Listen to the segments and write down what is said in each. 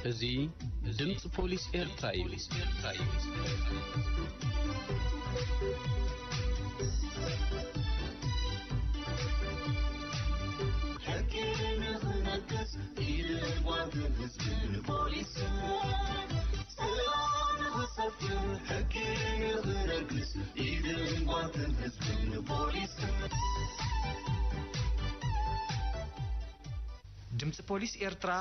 እዚ ድምፂ ፖሊስ ኤርትራ እዩ። ሕጊ ንኽነግስ ኢድን ጓንትን ህዝብን ፖሊስን፣ ሰላም ንኽሰፍን ሕጊ ንኽነግስ ኢድን ጓንትን ህዝብን ፖሊስን። ድምፂ ፖሊስ ኤርትራ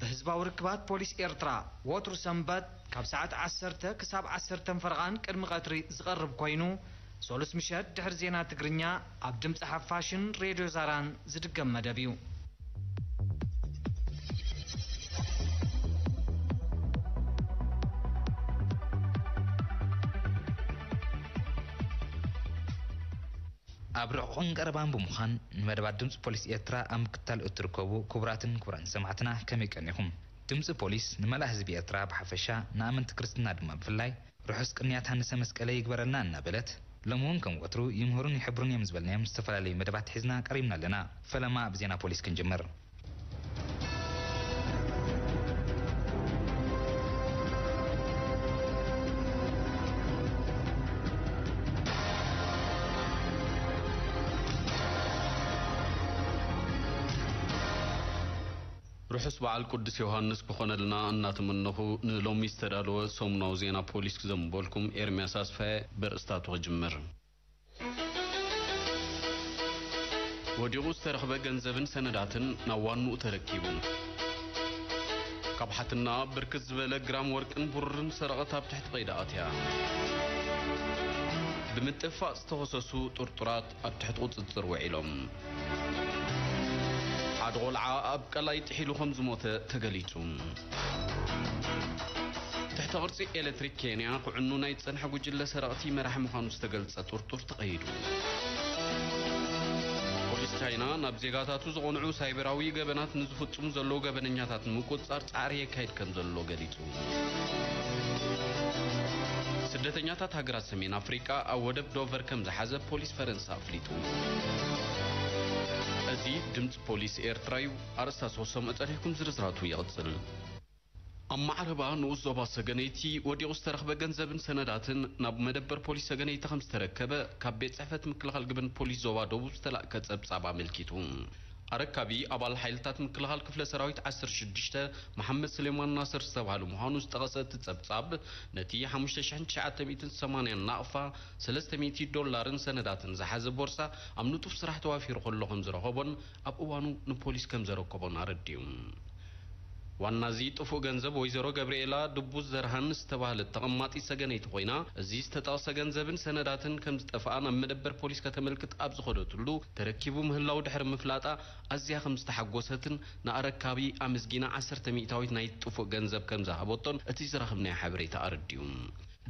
ብህዝባዊ ርክባት ፖሊስ ኤርትራ ወትሩ ሰንበት ካብ ሰዓት ዓሰርተ ክሳብ ዓሰርተ ፈረቓን ቅድሚ ቀትሪ ዝቐርብ ኮይኑ፣ ሰሉስ ምሸት ድሕሪ ዜና ትግርኛ ኣብ ድምፂ ሓፋሽን ሬድዮ ዛራን ዝድገም መደብ እዩ። ኣብ ርሑቕን ቀረባን ብምዃን ንመደባት ድምፂ ፖሊስ ኤርትራ ኣብ ምክትታል እትርከቡ ክቡራትን ክቡራን ሰማዕትና ከመይ ቀኒኹም? ድምፂ ፖሊስ ንመላእ ህዝቢ ኤርትራ ብሓፈሻ ንኣመንቲ ክርስትና ድማ ብፍላይ ርሑስ ቅንያት ሃንሰ መስቀለ ይግበረልና እናበለት ሎሚ እውን ከም ወትሩ ይምህሩን ይሕብሩን እዮም ዝበልናዮም ዝተፈላለዩ መደባት ሒዝና ቀሪብና ኣለና። ፈለማ ብዜና ፖሊስ ክንጅምር። ርሑስ በዓል ቅዱስ ዮሃንስ ክኾነልና እናተመነኹ፣ ንሎሚ ዝተዳለወ ሰሙናዊ ዜና ፖሊስ ክዘንበልኩም ኤርምያስ ኣስፋየ በርእስታቱ ክጅምር። ወዲቑ ዝተረኽበ ገንዘብን ሰነዳትን ናብ ዋንኡ ተረኪቡ። ካብ ሓትና ብርክት ዝበለ ግራም ወርቅን ብሩርን ሰረቐት ኣብ ትሕቲ ቀይዲ ኣትያ። ብምጥፋእ ዝተኸሰሱ ጥርጡራት ኣብ ትሕቲ ቁጽጽር ውዒሎም። ሓደ ቆልዓ ኣብ ቀላይ ጥሒሉ ከም ዝሞተ ተገሊጹ። ትሕተ ቅርጺ ኤሌክትሪክ ኬንያ ክዕኑ ናይ ዝጸንሐ ጉጅለ ሰረቕቲ መራሒ ምዃኑ ዝተገልጸ ጥርጡር ተቐይዱ። ፖሊስ ቻይና ናብ ዜጋታቱ ዝቐንዑ ሳይበራዊ ገበናት ንዝፍጽሙ ዘለዉ ገበነኛታት ንምቁጽጻር ጻዕሪ የካይድ ከም ዘሎ ገሊጹ። ስደተኛታት ሃገራት ሰሜን ኣፍሪቃ ኣብ ወደብ ዶቨር ከም ዝሓዘ ፖሊስ ፈረንሳ ኣፍሊጡ። እዚ ድምፂ ፖሊስ ኤርትራ እዩ። ኣርእስታት ዝኸሰሙ ጸኒሕኩም ዝርዝራቱ ይቕጽል። ኣብ ማዕረባ ንኡስ ዞባ ሰገነይቲ ወዲቑ ዝተረኽበ ገንዘብን ሰነዳትን ናብ መደበር ፖሊስ ሰገነይቲ ከም ዝተረከበ ካብ ቤት ጽሕፈት ምክልኻል ግብን ፖሊስ ዞባ ደቡብ ዝተላእከ ጸብጻብ ኣመልኪቱ። ኣረካቢ ኣባል ሓይልታት ምክልኻል ክፍለ ሰራዊት ዓሰርተ ሽዱሽተ መሓመድ ስሌማን ናስር ዝተባህለ ምዃኑ ዝጠቐሰ እቲ ጸብጻብ፣ ነቲ ሓሙሽተ ሽሕን ትሽዓተ ሚእትን ሰማንያን ናቕፋ ሰለስተ ሚእቲ ዶላርን ሰነዳትን ዝሓዘ ቦርሳ ኣብ ንጡፍ ስራሕ ተዋፊሩ ከሎ ከም ዝረኸቦን ኣብ እዋኑ ንፖሊስ ከም ዘረከቦን ኣረዲኡ። ዋና እዚ ጥፉእ ገንዘብ ወይዘሮ ገብርኤላ ድቡዝ ዘርሃን ዝተባህለት ተቐማጢት ሰገነይቲ ኮይና፣ እዚ ዝተጠቕሰ ገንዘብን ሰነዳትን ከም ዝጠፍኣ ናብ መደበር ፖሊስ ከተመልክት ኣብ ዝኸደትሉ ተረኪቡ ምህላው ድሕሪ ምፍላጣ ኣዝያ ከም ዝተሓጎሰትን ንኣረካቢ ኣመስጊና ዓሰርተ ሚእታዊት ናይ ጥፉእ ገንዘብ ከም ዝሃበቶን እቲ ዝረኸብናዮ ሓበሬታ ኣረዲኡ።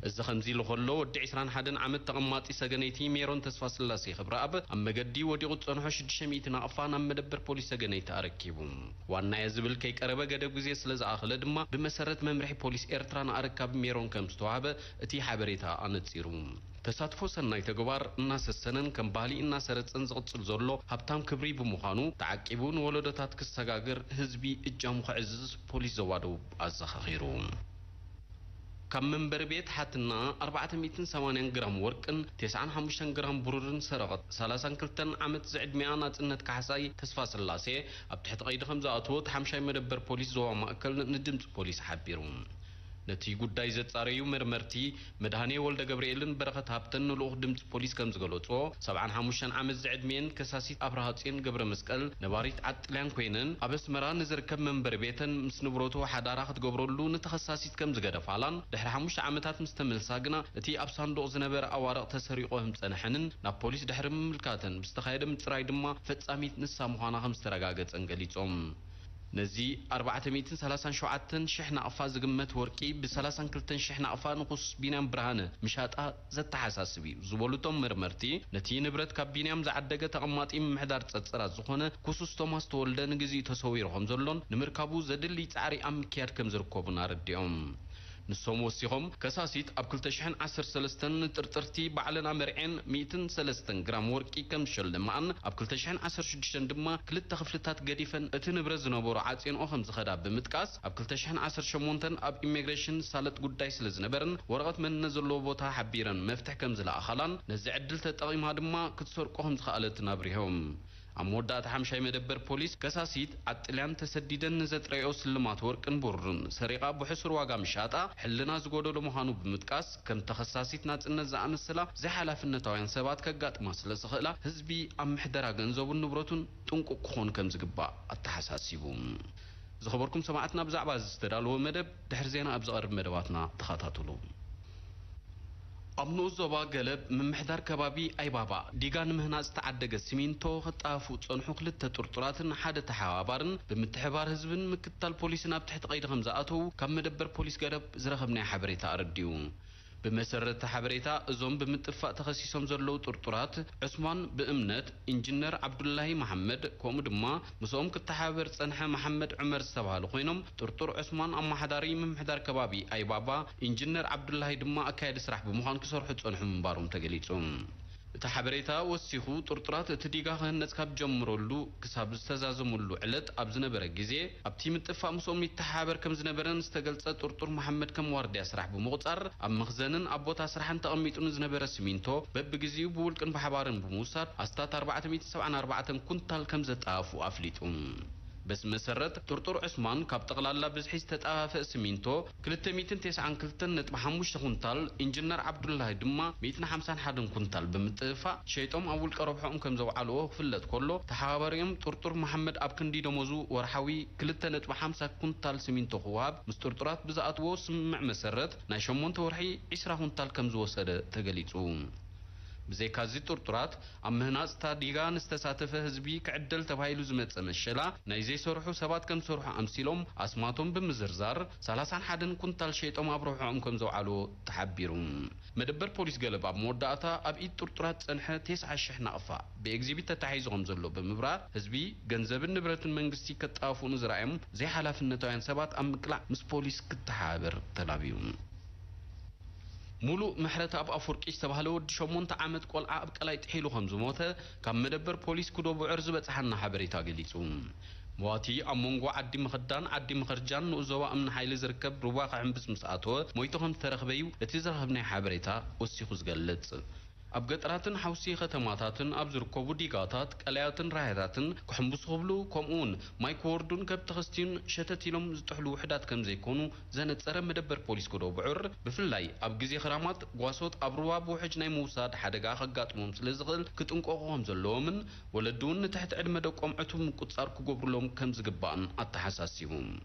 እዚ ከምዚ ኢሉ ከሎ፣ ወዲ ዕስራን ሓደን ዓመት ተቐማጢ ሰገነይቲ ሜሮን ተስፋስላሴ ክብረኣብ ኣብ መገዲ ወዲቑ ዝጸንሖ ሽዱሽተ ሚእቲ ናቕፋ ናብ መደበር ፖሊስ ሰገነይቲ ኣረኪቡ። ዋናየ ዝብል ከይቀረበ ገደብ ግዜ ስለ ዝኣኸለ ድማ ብመሰረት መምርሒ ፖሊስ ኤርትራ ንኣረካቢ ሜሮን ከም ዝተዋህበ እቲ ሓበሬታ ኣነጺሩ። ተሳትፎ ሰናይ ተግባር እናሰሰነን ከም ባህሊ እናሰረጸን ዝቕጽል ዘሎ ሃብታም ክብሪ ብምዃኑ፣ ተዓቂቡ ንወለዶታት ክሰጋገር ህዝቢ እጃሙ ከዕዝዝ ፖሊስ ዞባ ደቡብ ኣዘኻኺሩ። ካብ መንበሪ ቤት ሓትና ኣርባዕተ ሚእትን ሰማንያን ግራም ወርቅን ተስዓን ሓሙሽተን ግራም ብሩርን ሰረቐት ሰላሳን ክልተን ዓመት ዝዕድሚኣ ናጽነት ካሕሳይ ተስፋስላሴ ኣብ ትሕቲ ቀይዲ ከም ዝኣተወት ሓምሻይ መደበር ፖሊስ ዞባ ማእከል ንድምጺ ፖሊስ ሓቢሩ። ነቲ ጉዳይ ዘጻረዩ መርመርቲ መድሃኔ ወልደ ገብርኤልን በረኸት ሃብተን ንልኡኽ ድምጺ ፖሊስ ከም ዝገለጽዎ፣ ሰብዓን ሓሙሽተን ዓመት ዝዕድሚኤን ከሳሲት ኣብርሃጽዮን ገብረ መስቀል ነባሪት ዓዲ ጥልያን ኮይነን፣ ኣብ ኣስመራ ንዝርከብ መንበሪ ቤተን ምስ ንብረቱ ሓዳራ ክትገብረሉ ንተኸሳሲት ከም ዝገደፋላን፣ ድሕሪ ሓሙሽተ ዓመታት ምስ ተመልሳ ግና እቲ ኣብ ሳንዱቕ ዝነበረ ኣዋርቕ ተሰሪቑ ከም ዝጸንሐንን ናብ ፖሊስ ድሕሪ ምምልካተን ብዝተኻየደ ምጽራይ ድማ ፈጻሚት ንሳ ምዃና ከም ዝተረጋገጸን ገሊጾም። ነዚ ኣርባዕተ ሚእትን ሰላሳን ሸውዓተን ሽሕ ናቕፋ ዝግመት ወርቂ ብሰላሳን ክልተን ሽሕ ናቕፋ ንኹስ ቢንያም ብርሃነ ምሻጣ ዘተሓሳስብ እዩ ዝበሉ እቶም መርመርቲ፣ ነቲ ንብረት ካብ ቢንያም ዝዓደገ ተቐማጢ ምምሕዳር ጸጸራት ዝኾነ ኩሱስ ቶማስ ተወልደ ንግዚኡ ተሰዊሩ ከም ዘሎን ንምርካቡ ዘድሊ ጻዕሪ ኣብ ምክያድ ከም ዝርከቡን ኣረዲኦም። ንሶም ወሲኾም፣ ከሳሲት ኣብ ክልተ ሽሕን ዓሰርተ ሰለስተን ንጥርጥርቲ ባዕለን ኣመርዕየን ሚእትን ሰለስተን ግራም ወርቂ ከም ዝሸለማኣን፣ ኣብ ክልተ ሽሕን ዓሰርተ ሽዱሽተን ድማ ክልተ ክፍልታት ገዲፈን እቲ ንብረት ዝነበሮ ዓጽየንኦ ከም ዝኸዳ ብምጥቃስ፣ ኣብ ክልተ ሽሕን ዓሰርተ ሸሞንተን ኣብ ኢሚግሬሽን ዝሳለጥ ጉዳይ ስለ ዝነበረን ወረቐት መንነት ዘለዎ ቦታ ሓቢረን መፍትሕ ከም ዝለኣኻላን ነዚ ዕድል ተጠቒማ ድማ ክትሰርቆ ከም ዝኸኣለትን ኣብሪሆም። ኣብ መወዳእታ ሓምሻይ መደበር ፖሊስ፣ ከሳሲት ኣብ ጥልያን ተሰዲደን ንዘጥረዮ ስልማት ወርቅን ብሩርን ሰሪቓ ብሕሱር ዋጋ ምሻጣ ሕልና ዝጎደሎ ምዃኑ ብምጥቃስ፣ ከም ተኸሳሲት ናጽነት ዝኣመሰላ ዘይሓላፍነታውያን ሰባት ከጋጥማ ስለ ዝኽእላ፣ ህዝቢ ኣብ ምሕደራ ገንዘቡን ንብረቱን ጥንቁቕ ክኾን ከም ዝግባእ ኣተሓሳሲቡ። ዝኸበርኩም ሰማዕትና፣ ብዛዕባ እዚ ዝተዳለወ መደብ ድሕሪ ዜና ኣብ ዝቐርብ መደባትና ተኸታተሉ። ኣብ ንኡስ ዞባ ገለብ ምምሕዳር ከባቢ ኣይባባ ዲጋ ንምህናጽ ዝተዓደገ ሲሚንቶ ከጠፋፍኡ ዝጸንሑ ክልተ ጥርጡራትን ሓደ ተሓባባርን ብምትሕባር ህዝብን ምክትታል ፖሊስን ኣብ ትሕቲ ቀይዲ ከም ዝኣተዉ ካብ መደበር ፖሊስ ገለብ ዝረኸብናዮ ሓበሬታ ኣረዲኡ። ብመሰረት እቲ ሓበሬታ፣ እዞም ብምጥፋእ ተኸሲሶም ዘለዉ ጥርጡራት፣ ዑስማን ብእምነት፣ ኢንጂነር ዓብዱላሂ መሓመድ፣ ከምኡ ድማ ምስኦም ክተሓባበር ዝጸንሐ መሓመድ ዑመር ዝተባህሉ ኮይኖም፣ ጥርጡር ዑስማን ኣመሓዳሪ ምምሕዳር ከባቢ ኣይባባ፣ ኢንጂነር ዓብዱላሂ ድማ ኣካያዲ ስራሕ ብምዃን ክሰርሑ ዝጸንሑ ምንባሮም ተገሊጹ። እቲ ሓበሬታ ወሲኹ፣ ጥርጡራት እቲ ዲጋ ክህነጽ ካብ ዝጀምረሉ ክሳብ ዝተዛዘመሉ ዕለት ኣብ ዝነበረ ግዜ፣ ኣብቲ ምጥፋእ ምስኦም ይተሓባበር ከም ዝነበረን ዝተገልጸ ጥርጡር መሓመድ ከም ዋርድያ ስራሕ ብምቑጻር፣ ኣብ መኽዘንን ኣብ ቦታ ስራሕን ተቐሚጡ ንዝነበረ ሲሚንቶ በብግዜኡ ብውልቅን ብሓባርን ብምውሳድ ኣስታት ኣርባዕተ ሚእትን ሰብዓን ኣርባዕተን ኩንታል ከም ዘጠፋፍኡ ኣፍሊጡ። በዚ መሰረት፣ ጥርጡር ዑስማን ካብ ጠቕላላ ብዝሒ ዝተጠፋፍአ ሲሚንቶ ክልተ ሚእትን ተስዓን ክልተን ነጥቢ ሓሙሽተ ኩንታል፣ ኢንጂነር ዓብዱላሂ ድማ ሚእትን ሓምሳን ሓደን ኩንታል ብምጥፋእ ሸይጦም ኣብ ውልቀ ረብሕኦም ከም ዘውዓልዎ ክፍለጥ ከሎ፣ ተሓባባሪኦም ጥርጡር መሓመድ ኣብ ክንዲ ደሞዙ ወርሓዊ ክልተ ነጥቢ ሓምሳ ኩንታል ሲሚንቶ ክወሃብ ምስ ጥርጡራት ብዝኣትዎ ስምምዕ መሰረት ናይ ሸሞንተ ወርሒ ዒስራ ኩንታል ከም ዝወሰደ ተገሊጹ። ብዘይካዚ ጥርጡራት ኣብ ምህናጽ እታ ዲጋ ንዝተሳተፈ ህዝቢ ክዕደል ተባሂሉ ዝመጸ መሸላ ናይ ዘይሰርሑ ሰባት ከም ዝሰርሑ ኣምሲሎም ኣስማቶም ብምዝርዛር ሰላሳን ሓደን ኩንታል ሸይጦም ኣብ ረብሕኦም ከም ዘውዓልዎ ተሓቢሩ። መደበር ፖሊስ ገለብ ኣብ መወዳእታ ኣብ ኢድ ጥርጡራት ዝጸንሐ ተስዓ ሽሕ ናቕፋ ብኤግዚቢት ተታሒዙ ከም ዘሎ ብምብራር፣ ህዝቢ ገንዘብን ንብረትን መንግስቲ ከጠፋፍኡ ንዝረኣዮም ዘይሓላፍነታውያን ሰባት ኣብ ምቅላዕ ምስ ፖሊስ ክተሓባበር ተላብዩ። ሙሉእ ምሕረተኣብ ኣፍወርቂ ዝተባህለ ወዲ ሸሞንተ ዓመት ቆልዓ ኣብ ቀላይ ጥሒሉ ከም ዝሞተ ካብ መደበር ፖሊስ ኩዶ ቡዕር ዝበጽሓና ሓበሬታ ገሊጹ። መዋቲ ኣብ መንጎ ዓዲ ምኽዳን ዓዲ ምኽርጃን ንኡስ ዞባ እምኒ ሓይሊ ዝርከብ ሩባ ክሕምብስ ምስ ኣተወ ሞይቱ ከም ዝተረኽበ እዩ እቲ ዝረኸብናዮ ሓበሬታ ወሲኹ ዝገልጽ። ኣብ ገጠራትን ሓውሲ ከተማታትን ኣብ ዝርከቡ ዲጋታት፣ ቀላያትን ራያታትን ክሕምብሱ ክብሉ፣ ከምኡውን ማይ ክወርዱን ከብቲ ከስትዩን ሸተት ኢሎም ዝጥሕሉ ውሑዳት ከም ዘይኮኑ ዘነጸረ መደበር ፖሊስ ጎዶ ቡዑር፣ ብፍላይ ኣብ ግዜ ክራማት ጓሶት ኣብ ሩባ ብውሕጅ ናይ ምውሳድ ሓደጋ ከጋጥሞም ስለ ዝኽእል ክጥንቀቑ ከም ዘለዎምን ወለዲ እውን ንትሕቲ ዕድመ ደቆም ዕቱብ ምቁጽጻር ክገብሩሎም ከም ዝግባእን ኣተሓሳሲቡ።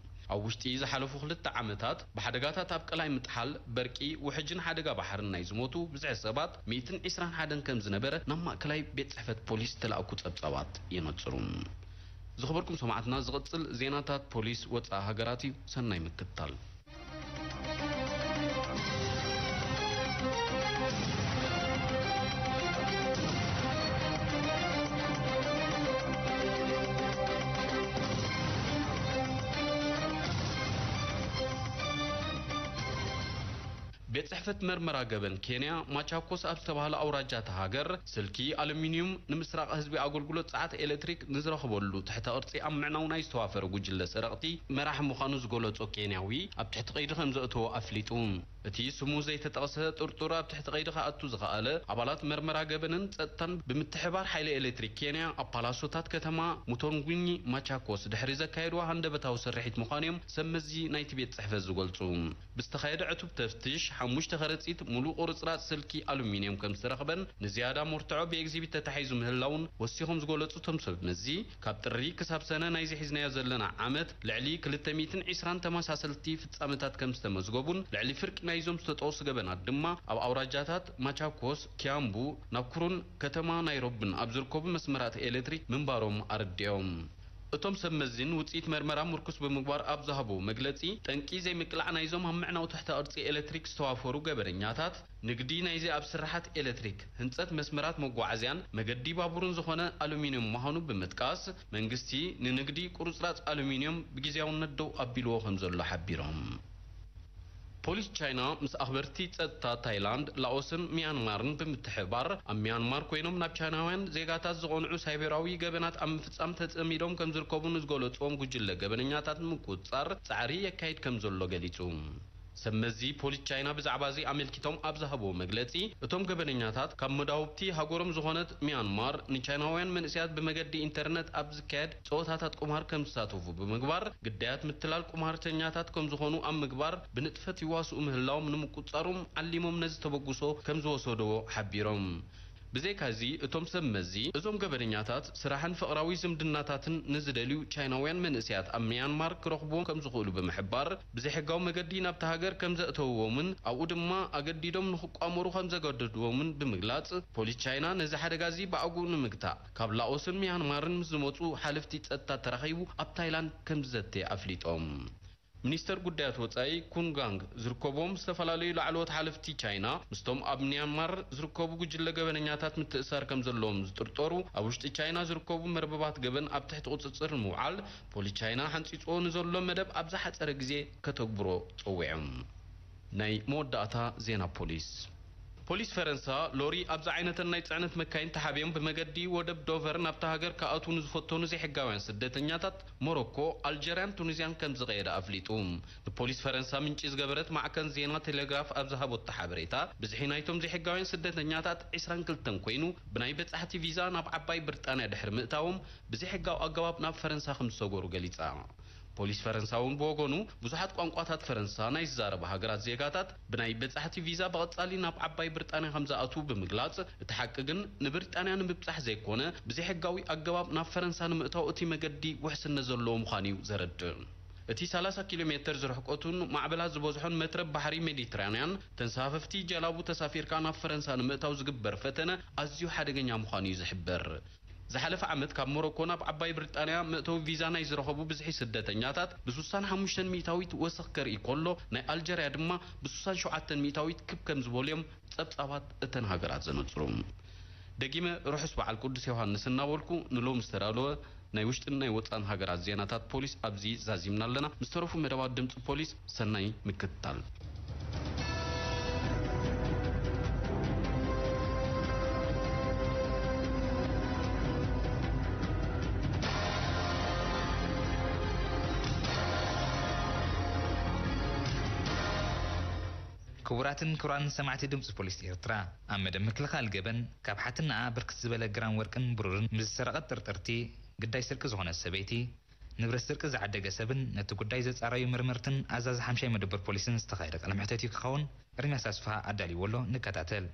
ኣብ ውሽጢ ዝሓለፉ ክልተ ዓመታት ብሓደጋታት ኣብ ቀላይ ምጥሓል፣ በርቂ፣ ውሕጅን ሓደጋ ባሕርን ናይ ዝሞቱ ብዝሒ ሰባት ሚእትን ዒስራን ሓደን ከም ዝነበረ ናብ ማእከላይ ቤት ጽሕፈት ፖሊስ ዝተላእኩ ጸብጻባት የነጽሩ። ዝኸበርኩም ሰማዕትና፣ ዝቕጽል ዜናታት ፖሊስ ወጻኢ ሃገራት እዩ። ሰናይ ምክትታል። ቤት ጽሕፈት መርመራ ገበን ኬንያ፣ ማቻኮስ ኣብ ዝተባህለ ኣውራጃ እታ ሃገር፣ ስልኪ ኣሉሚንዩም ንምስራቕ ህዝቢ ኣገልግሎት ጸዓት ኤሌክትሪክ ንዝረኽበሉ ትሕተ ቅርጺ ኣብ ምዕናው ናይ ዝተዋፈረ ጉጅለ ሰረቕቲ መራሒ ምዃኑ ዝገለጾ ኬንያዊ፣ ኣብ ትሕቲ ቀይዲ ከም ዘእተዎ ኣፍሊጡ። እቲ ስሙ ዘይተጠቕሰ ጥርጡር ኣብ ትሕቲ ቀይዲ ክኣቱ ዝኸኣለ፣ ኣባላት መርመራ ገበንን ጸጥታን ብምትሕባር ሓይሊ ኤሌክትሪክ ኬንያ፣ ኣብ ፓላሶታት ከተማ ሙቶንጉኒ ማቻኮስ ድሕሪ ዘካየድዎ ሃንደበታዊ ስርሒት ምዃኑ እዮም ሰብ መዚ ናይቲ ቤት ጽሕፈት ዝገልጹ። ብዝተኻየደ ዕቱብ ተፍትሽ፣ ሓሙሽተ ከረጺት ሙሉእ ቁርጽራጽ ስልኪ ኣሉሚንየም ከም ዝተረኽበን፣ ንዝያዳ መርትዖ ብኤግዚቢት ተታሒዙ ምህላውን ወሲኾም ዝገለጹ እቶም ሰብ መዚ፣ ካብ ጥሪ ክሳብ ሰነ ናይዚ ሒዝናዮ ዘለና ዓመት፣ ልዕሊ ክልተ ሚእትን ዒስራን ተመሳሰልቲ ፍጻመታት ከም ዝተመዝገቡን፣ ልዕሊ ፍርቂ ናይዞም ዝተጠቕሱ ገበናት ድማ ኣብ ኣውራጃታት ማቻኮስ፣ ኪያምቡ፣ ናኩሩን ከተማ ናይሮብን ኣብ ዝርከቡ መስመራት ኤሌክትሪክ ምንባሮም ኣረዲኦም። እቶም ሰብ መዚን ውጽኢት መርመራ ምርኩስ ብምግባር ኣብ ዝሃብዎ መግለጺ፣ ጠንቂ ዘይምቅላዕ ናይዞም ኣብ ምዕናው ትሕተ ቅርጺ ኤሌክትሪክ ዝተዋፈሩ ገበነኛታት፣ ንግዲ ናይዚ ኣብ ስርሓት ኤሌክትሪክ፣ ህንጸት መስመራት መጓዓዝያን መገዲ ባቡርን ዝኾነ ኣሉሚንዮም ምዃኑ ብምጥቃስ፣ መንግስቲ ንንግዲ ቁርጽራጽ ኣሉሚንዮም ብግዝያውነት ደው ኣቢልዎ ከም ዘሎ ሓቢሮም። ፖሊስ ቻይና ምስ ኣኽበርቲ ጸጥታ ታይላንድ፣ ላኦስን ሚያንማርን ብምትሕብባር፣ ኣብ ሚያንማር ኮይኖም ናብ ቻይናውያን ዜጋታት ዝቐንዑ ሳይበራዊ ገበናት ኣብ ምፍጻም ተጸሚዶም ከም ዝርከቡ ንዝገለጽዎም ጉጅለ ገበነኛታት ንምቁጽጻር ጻዕሪ የካይድ ከም ዘሎ ገሊጹ። ሰብ መዚ ፖሊስ ቻይና ብዛዕባ እዚ ኣመልኪቶም ኣብ ዝሃብዎ መግለጺ፣ እቶም ገበነኛታት ካብ መዳውብቲ ሃገሮም ዝኾነት ሚያንማር ንቻይናውያን መንእሰያት ብመገዲ ኢንተርነት ኣብ ዝካየድ ጸወታታት ቁማር ከም ዝሳተፉ ብምግባር፣ ግዳያት ምትላል ቁማርተኛታት ከም ዝኾኑ ኣብ ምግባር ብንጥፈት ይዋስኡ ምህላዎም ንምቁጽጻሮም ዓሊሞም ነዚ ተበግሶ ከም ዝወሰድዎ ሓቢሮም። ብዘይካዚ፣ እቶም ሰብ መዚ፣ እዞም ገበነኛታት ስራሕን ፍቕራዊ ዝምድናታትን ንዝደልዩ ቻይናውያን መንእሰያት ኣብ ሚያንማር ክረኽብዎም ከም ዝኽእሉ ብምሕባር፣ ብዘይሕጋዊ መገዲ ናብታ ሃገር ከም ዘእተውዎምን ኣብኡ ድማ ኣገዲዶም ንኽቋመሩ ከም ዘገደድዎምን ብምግላጽ፣ ፖሊስ ቻይና ነዚ ሓደጋ እዚ ብኣግኡ ንምግታእ፣ ካብ ላኦስን ሚያንማርን ምስ ዝመጹ ሓለፍቲ ጸጥታ ተራኺቡ ኣብ ታይላንድ ከም ዝዘተ ኣፍሊጦም። ሚኒስተር ጉዳያት ወጻኢ ኩን ጋንግ ዝርከብዎም ዝተፈላለዩ ላዕለዎት ሓለፍቲ ቻይና፣ ምስቶም ኣብ ሚያንማር ዝርከቡ ጉጅለ ገበነኛታት ምትእሳር ከም ዘለዎም ዝጥርጠሩ ኣብ ውሽጢ ቻይና ዝርከቡ መርበባት ገበን ኣብ ትሕቲ ቁጽጽር ንምውዓል፣ ፖሊስ ቻይና ሓንጺጽዎ ንዘሎ መደብ ኣብ ዝሓጸረ ግዜ ከተግብሮ ጸዊዖም። ናይ መወዳእታ ዜና ፖሊስ። ፖሊስ ፈረንሳ፣ ሎሪ ኣብ ዝዓይነተን ናይ ጽዕነት መካይን ተሓቢኦም ብመገዲ ወደብ ዶቨር ናብታ ሃገር ክኣትዉ ንዝፈተኑ ዘይሕጋውያን ስደተኛታት ሞሮኮ፣ ኣልጀርያን ቱኒዝያን ከም ዝቐየደ ኣፍሊጡ። ንፖሊስ ፈረንሳ ምንጪ ዝገበረት ማዕከን ዜና ቴሌግራፍ ኣብ ዝሃበቶ ሓበሬታ፣ ብዝሒ ናይቶም ዘይሕጋውያን ስደተኛታት ዕስራን ክልተን ኮይኑ፣ ብናይ በጻሕቲ ቪዛ ናብ ዓባይ ብሪጣንያ ድሕሪ ምእታዎም፣ ብዘይሕጋዊ ኣገባብ ናብ ፈረንሳ ከም ዝሰገሩ ገሊጻ። ፖሊስ ፈረንሳ እውን ብወገኑ፣ ብዙሓት ቋንቋታት ፈረንሳ ናይ ዝዛረባ ሃገራት ዜጋታት ብናይ በጻሕቲ ቪዛ ብቐጻሊ ናብ ዓባይ ብሪጣንያ ከም ዝኣትዉ ብምግላጽ፣ እቲ ሓቂ ግን ንብሪጣንያ ንምብጻሕ ዘይኮነ፣ ብዘይሕጋዊ ኣገባብ ናብ ፈረንሳ ንምእታው እቲ መገዲ ውሕስነት ዘለዎ ምዃኑ እዩ ዘረድእ። እቲ ሰላሳ ኪሎ ሜተር ዝርሕቀቱን ማዕበላት ዝበዝሖን መትረብ ባሕሪ ሜዲትራንያን፣ ተንሳፈፍቲ ጀላቡ ተሳፊርካ ናብ ፈረንሳ ንምእታው ዝግበር ፈተነ ኣዝዩ ሓደገኛ ምዃኑ እዩ ዝሕበር። ዝሓለፈ ዓመት ካብ ሞሮኮ ናብ ዓባይ ብሪጣንያ መእተዊ ቪዛ ናይ ዝረኸቡ ብዝሒ ስደተኛታት ብ ሱሳን ሓሙሽተን ሚእታዊት ወሰኽ ከርኢ ከሎ፣ ናይ ኣልጀርያ ድማ ብ ሱሳን ሸውዓተን ሚእታዊት ክብ ከም ዝበሉ እዮም ጸብጻባት እተን ሃገራት ዘነጽሩ። ደጊመ ርሑስ በዓል ቅዱስ ዮሃንስ እናበልኩ፣ ንሎሚ ዝተዳለወ ናይ ውሽጥን ናይ ወጻእን ሃገራት ዜናታት ፖሊስ ኣብዚ ዛዚምና ኣለና። ምስ ተረፉ መደባት ድምጺ ፖሊስ ሰናይ ምክትታል። ክቡራትን ክቡራን ሰማዕቲ ድምፂ ፖሊስ ኤርትራ፣ ኣብ መደብ ምክልኻል ገበን ካብ ሓትናኣ ብርክት ዝበለ ግራም ወርቅን ብሩርን ምስ ዝሰረቐት ጥርጥርቲ፣ ግዳይ ስርቂ ዝኾነት ሰበይቲ፣ ንብረት ስርቂ ዝዓደገ ሰብን ነቲ ጉዳይ ዘጻረዩ መርመርትን ኣዛዚ ሓምሻይ መደበር ፖሊስን ዝተኻየደ ቃለ መሕተት እዩ ክኸውን። ኤርምያስ ኣስፍሃ ኣዳልይዎ ኣሎ፣ ንከታተል።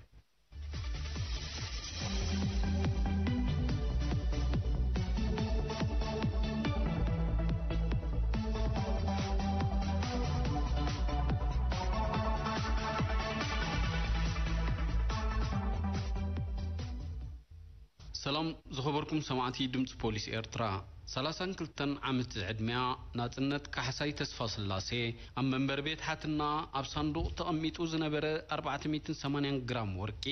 ሰላም ዝኸበርኩም ሰማዕቲ ድምፂ ፖሊስ ኤርትራ። ሰላሳን ክልተን ዓመት ዝዕድሚያ ናጽነት ካሕሳይ ተስፋስላሴ፣ ኣብ መንበሪ ቤት ሓትና ኣብ ሳንዱቕ ተቐሚጡ ዝነበረ ኣርባዕተ ሚእትን ሰማንያን ግራም ወርቂ፣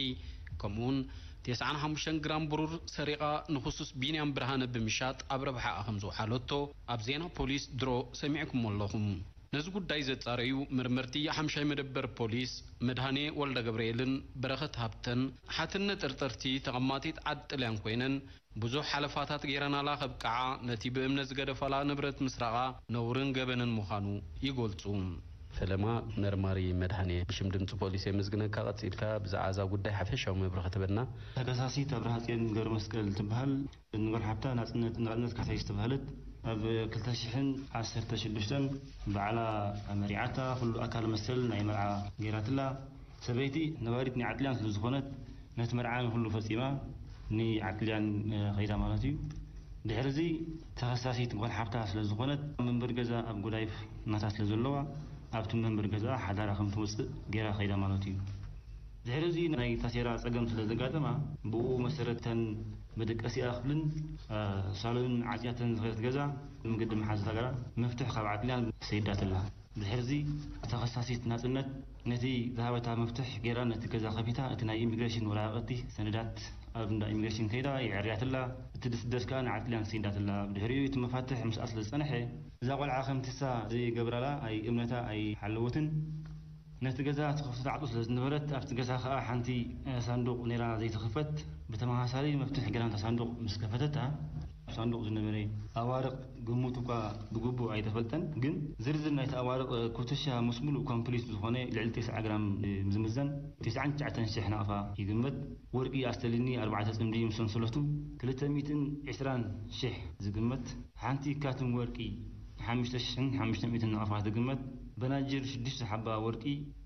ከምኡውን ተስዓን ሓሙሽተን ግራም ብሩር ሰሪቓ ንኽሱስ ቢንያም ብርሃነ ብምሻጥ ኣብ ረብሓኣ ከም ዘውዓለቶ ኣብ ዜና ፖሊስ ድሮ ሰሚዕኩሞ ኣለኹም። ነዚ ጉዳይ ዘጻረዩ መርመርቲ ሓምሻይ መደበር ፖሊስ መድሃኔ ወልደገብርኤልን በረኸት ሃብተን፣ ሓትነ ጥርጥርቲ ተቐማጢት ዓዲ ጥልያን ኮይነን፣ ብዙሕ ሓለፋታት ገይረናላ ከብቅዓ፣ ነቲ ብእምነት ዝገደፋላ ንብረት ምስራቓ ነውርን ገበንን ምዃኑ ይገልጹ። ፈለማ መርማሪ መድሃኔ፣ ብሽም ድምጺ ፖሊስ የመስግነካ። ቀጺልካ ብዛዕባ እዛ ጉዳይ ሓፈሻዊ መብርሂ ክትበና። ተከሳሲት ኣብርሃጽዮን ገብረመስቀል ትበሃል። ንጓል ሓብታ ናጽነት፣ ናጽነት ካሕሳይ ዝተባህለት ኣብ ክልተ ሽሕን ዓሰርተ ሽዱሽተን ባዕላ መሪዓታ፣ ኩሉ ኣካል መሰል ናይ መርዓ ገይራትላ። ሰበይቲ ነባሪት ናይ ዓጥልያን ስለ ዝኾነት፣ ነቲ መርዓ ንኹሉ ፈጺማ ንዓጥልያን፣ እ፣ ኸይዳ ማለት እዩ። ድሕሪ እዚ ተኸሳሲት ጓል ሓብታ ስለ ዝኾነት፣ ኣብ መንበሪ ገዛ ኣብ ጎዳይፍ ናታ ስለ ዘለዋ፣ ኣብቲ መንበሪ ገዛ ሓዳራ ከም ትወጽእ ገይራ ኸይዳ ማለት እዩ። ድሕሪ እዚ ናይ ታሴራ ጸገም ስለ ዘጋጠማ፣ ብኡ መሰረት እተን መደቀሲኣ ክፍልን፣ እ፣ ሳሎንን ዓጽያተን ዝኸደት ገዛ መንገዲ መሓዝ ሃገራ መፍትሕ ካብ ዓጥልያን ሰይዳትላ። ድሕርዚ ተኸሳሲት ናጽነት ነቲ ዝሃበታ መፍትሕ ገይራ ነቲ ገዛ ከፊታ፣ እቲ ናይ ኢሚግሬሽን ወረቓቕቲ ሰነዳት ኣብ እንዳ ኢሚግሬሽን ከይዳ የዐርያትላ። እቲ ድስደስ ከኣ ንዓጥልያን ሰይዳትላ። ብድሕሪኡ እቲ መፋትሕ ምስኣ ስለ ዝጸንሐ፣ እዛ ቆልዓ ከምቲ ንሳ ዘይገብራላ ኣይ እምነታ ኣይሓለወትን። ነቲ ገዛ ትኸፍቶ ተዓጡ ስለ ዝነበረት ኣብቲ ገዛ ከኣ ሓንቲ ሳንዱቕ ነይራ ዘይተኸፈት። ብተመሳሳሊ መፍትሕ ገና እታ ሳንዱቕ ምስ ከፈተታ ኣብ ሳንዱቕ ዝነበረ ኣዋርቕ ግምቱ እኳ ብግቡእ ኣይተፈልጠን፣ ግን ዝርዝር ናይቲ ኣዋርቕ ኩትሻ ምስ ምሉእ ኮምፕሊት ዝኾነ ልዕሊ ተስዓ ግራም ዝምዘን ተስዓን ትሽዓተን ሽሕ ናቕፋ ይግመት። ወርቂ ኣስተሊኒ ኣርባዕተ ጽምዲ ምስ ሰንሰለቱ ክልተ ሚእትን ዕስራን ሽሕ ዝግመት፣ ሓንቲ ካትም ወርቂ ሓሙሽተ ሽሕን ሓሙሽተ ሚእትን ናቕፋ ትግመት፣ በናጅር ሽዱሽተ ሓባ ወርቂ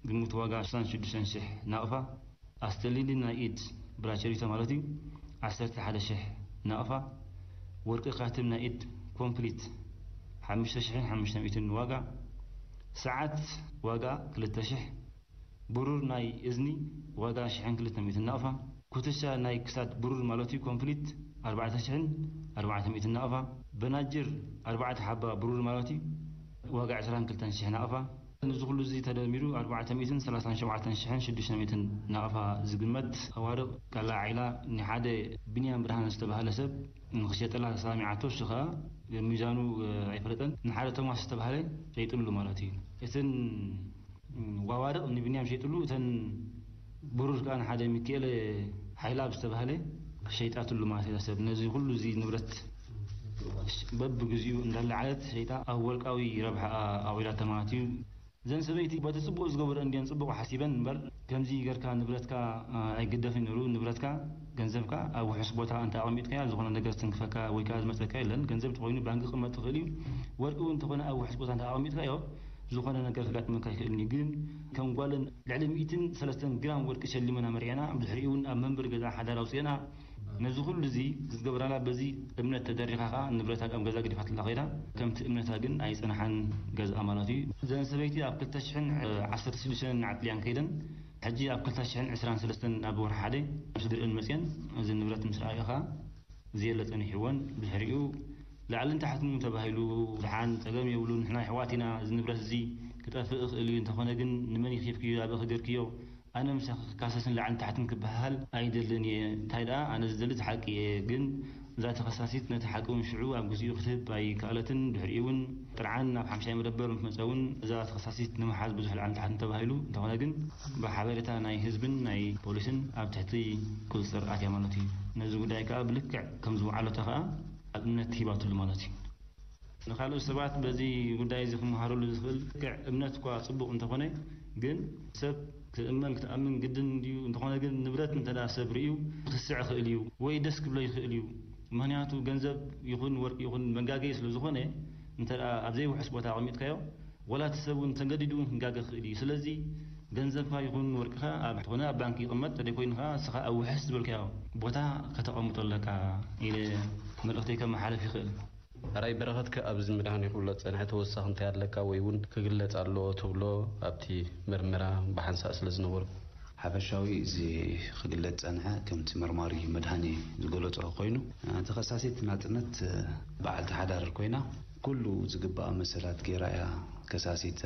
ግምት ዋጋ ስሳን ሽዱሽተን ሽሕ ናቕፋ፣ ኣስተሊኒ ናይ ኢድ ብራቸሪቶ ማለት እዩ ዓሰርተ ሓደ ሽሕ ናቕፋ፣ ወርቂ ካትም ናይ ኢድ ኮምፕሊት ሓሙሽተ ሽሕን ሓሙሽተ ሚእትን ዋጋ፣ ሰዓት ዋጋ ክልተ ሽሕ፣ ብሩር ናይ እዝኒ ዋጋ ሽሕን ክልተ ሚእትን ናቕፋ፣ ኩትሻ ናይ ክሳድ ብሩር ማለት እዩ ኮምፕሊት ኣርባዕተ ሽሕን ኣርባዕተ ሚእትን ናቕፋ፣ በናጅር ኣርባዕተ ሓባ ብሩር ማለት እዩ ዋጋ ዕስራን ክልተን ሽሕ ናቕፋ። ንዚ ኩሉ እዚ ተደሚሩ ኣርባዕተ ሚእትን ሰላሳን ሸውዓተን ሽሕን ሽዱሽተ ሚእትን ናቕፋ ዝግመት ኣዋርቕ ካላ ዓይላ ንሓደ ቢንያም ብርሃን ዝተባህለ ሰብ ንኽሸጠላ ተሰማሚዓቶ፣ እሱ ኸኣ ሚዛኑ ኣይፈለጠን፣ ንሓደ ቶማስ ዝተባህለ ሸይጥሉ ማለት እዩ። እተን ዋዋርቕ ንቢንያም ሸይጥሉ፣ እተን ብሩር ከኣ ንሓደ ሚኪኤል ሓይላብ ዝተባህለ ሸይጣትሉ ማለት እያ። ሰብ ነዚ ኩሉ እዚ ንብረት በብግዚኡ እንዳለዓለት ሸይጣ ኣብ ወልቃዊ ረብሓ ኣውዒላቶ ማለት እዩ። እዘን ሰበይቲ በቲ ጽቡቕ ዝገበረ እንድየን ጽቡቕ ሓሲበን እምበር፣ ከምዚ ገርካ ንብረትካ፣ አ፣ ኣይግደፍን ነይሩ። ንብረትካ፣ ገንዘብካ ኣብ ውሑስ ቦታ እንተ ኣቐሚጥካዮ፣ ዝኾነ ነገር ዝትንክፈካ ወይ ከኣ ዝመጸካ የለን። ገንዘብ ተኾይኑ ባንክ ክቕመጥ ይኽእል እዩ። ወርቂ እውን እንተኾነ ኣብ ውሑስ ቦታ እንተ ኣቐሚጥካዮ፣ ዝኾነ ነገር ከጋጥመካ ይኽእል እዩ። ግን ከም ጓልን ልዕሊ ሚእትን ሰለስተን ግራም ወርቂ ሸሊመን ኣመሪዕና፣ ብድሕሪኡ እውን ኣብ መንበሪ ገዛ ሓዳር ኣውፅኤና። ነዚ ኩሉ እዚ ዝገብራላ በዚ እምነት ተደሪኻ ኸዓ ንብረታ ኣብ ገዛ ገዲፋትላ ኸይዳ። ከምቲ እምነታ ግን ኣይጸንሓን ገዝኣ ማለት እዩ። እዘን ሰበይቲ ኣብ ክልተ ሽሕን ዓሰርተ ሽዱሽተን ዓጥልያን ከይደን፣ ሕጂ ኣብ ክልተ ሽሕን ዕስራን ሰለስተን ኣብ ወርሒ ሓደ ኣብ ስድርአን መጽየን እዚ ንብረት ምስ ረኣዩ ኸዓ ዘየለ ጸኒሕወን። ብድሕሪኡ ላዕልን ታሕትን ተባሂሉ፣ ደሓን ጸገም የብሉን፣ ንሕና ኣሕዋት ኢና፣ እዚ ንብረት እዚ ክጠፍእ ይኽእል እዩ፣ እንተኾነ ግን ንመን ይኺፍክዮ፣ ኣበይ ክገርክዮ፣ ኣነ ምሳኺ ክካሰስን ላዕልን ታሕትን ክበሃል ኣይደልን እየ። እንታይ ደኣ፣ ኣነ ዝደሊ እቲ ሓቂ እየ። ግን እዛ ተኸሳሲት ነቲ ሓቂ እውን ሽዑ ኣብ ግዚኡ ክትህብ ኣይከኣለትን። ድሕሪኡ እውን ጥርዓን ናብ ሓምሻይ መደበር ምስ መጸ እውን እዛ ተኸሳሲት ንምሓዝ ብዙሕ ላዕልን ታሕትን ተባሂሉ፣ እንተኾነ ግን ብሓበሬታ ናይ ህዝብን ናይ ፖሊስን ኣብ ትሕቲ ቁጽጽር ኣትያ ማለት እዩ። ነዚ ጉዳይ ከኣ ብልክዕ ከም ዝወዓለቶ ከኣ ኣብነት ሂባትሉ ማለት እዩ። ንኻልኦት ሰባት በዚ ጉዳይ እዚ ክመሃረሉ ዝኽእል ልክዕ እምነት እኳ ጽቡቕ እንተኾነ፣ ግን ሰብ ክእመን ክትኣምን ግድን እንድዩ። እንተኾነ ግን ንብረት እንተ ደኣ ሰብ ርእዩ ክስዕ ይኽእል እዩ ወይ ደስ ክብሎ ይኽእል እዩ። ምኽንያቱ ገንዘብ ይኹን ወርቂ ይኹን መጋገዪ ስለ ዝኾነ፣ እንተ ደኣ ኣብ ዘይውሑስ ቦታ ኣቐሚጥካዮ፣ ወላ እቲ ሰብ እውን ተገዲዱ እውን ክጋገ ይኽእል እዩ። ስለዚ ገንዘብካ ይኹን ወርቅኻ ኣብ ዝኾነ ኣብ ባንክ ይቕመጥ፣ ተደይኮይኑ ኸዓ ንስኻ ኣብ ውሑስ ዝበልካዮ ቦታ ከተቐምጦ ኣለካ ኢለ መልእኽተይ ከመሓላልፍ ይኽእል። ሕራይ በረኸት፣ ከ ኣብዚ መድሃኔ ክብሎ ዝጸንሐ ተወሳኺ እንታይ ኣለካ ወይ እውን ክግለጽ ኣለዎ ትብሎ ኣብቲ መርመራ ብሓንሳእ ስለ ዝነበርኩ? ሓፈሻዊ እዚ ክግለጽ ጸንሐ፣ ከምቲ መርማሪ መድሃኔ ዝገለጾ ኮይኑ፣ ተኸሳሲት ናጽነት በዓልቲ ሓዳር ኮይና፣ ኩሉ ዝግባኣ መሰላት ገይራ እያ ከሳሲት